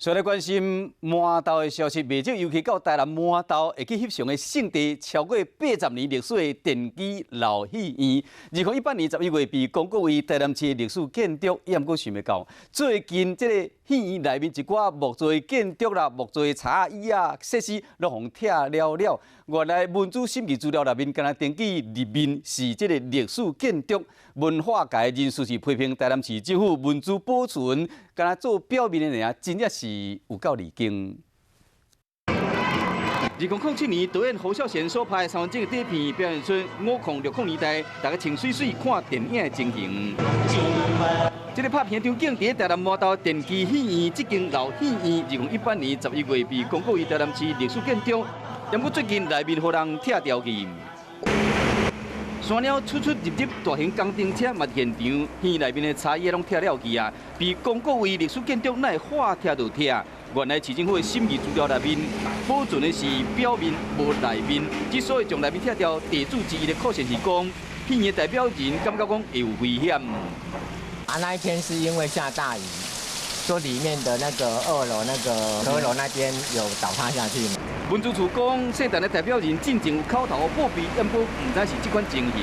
再來關心饃頭的消息，袂少遊客到台南饃頭會去翕相的勝地，超過80年歷史的電機老戲院，2018年11月被公告為台南市歷史建築，也毋過想袂到，最近這個戲院內面一寡木做的建築啦、木做的柴椅仔設施，攏予拆了了。原來文資審議資料內面，敢若登記入面是這個歷史建築，文化界人士是批評台南市政府文資保存，敢若做表面的爾，真正是有夠離經。2007年，導演侯孝賢所拍的三分鐘的短片，表現出50、60年代大家穿媠媠看電影的情形。這个拍片場景佇台南饃頭電機戲院，這間老戲院，2018年11月被公告為台南市歷史建築，毋過最近內面予人拆掉去。山鳥出出入入，大型工程車嘛佇現場，戲院內面的柴椅攏拆了去啊！被公告為歷史建築，哪會話拆就拆？原來市政府的審議資料內面保存的是表面，無內面。之所以將內面拆掉，地主之一的可能是講，戲院的代表人感覺講會有危險。啊，那一天是因為下大雨，說裡面的那個二樓那個閣樓那邊有倒塌下去。文資處講，聖誕的代表人進前有口頭報備，毋過毋知是這款情形。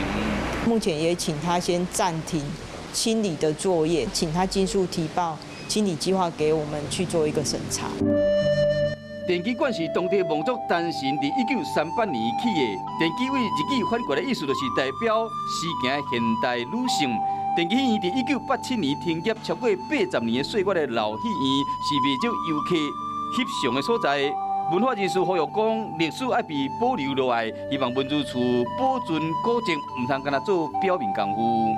目前也請他先暫停清理的作業，請他盡速提報清理計劃給我們去做一個審查。電機館是當地望族單身佇1938年起的。電機為日語翻過來意思就是代表時行現代女性。電機戲院佇1987年停業超過80年的歲月的老戲院，是袂少遊客翕相的所在。文化人士呼籲講，歷史愛被保留落來，希望文資處保存古蹟，毋通干焦做表面功夫。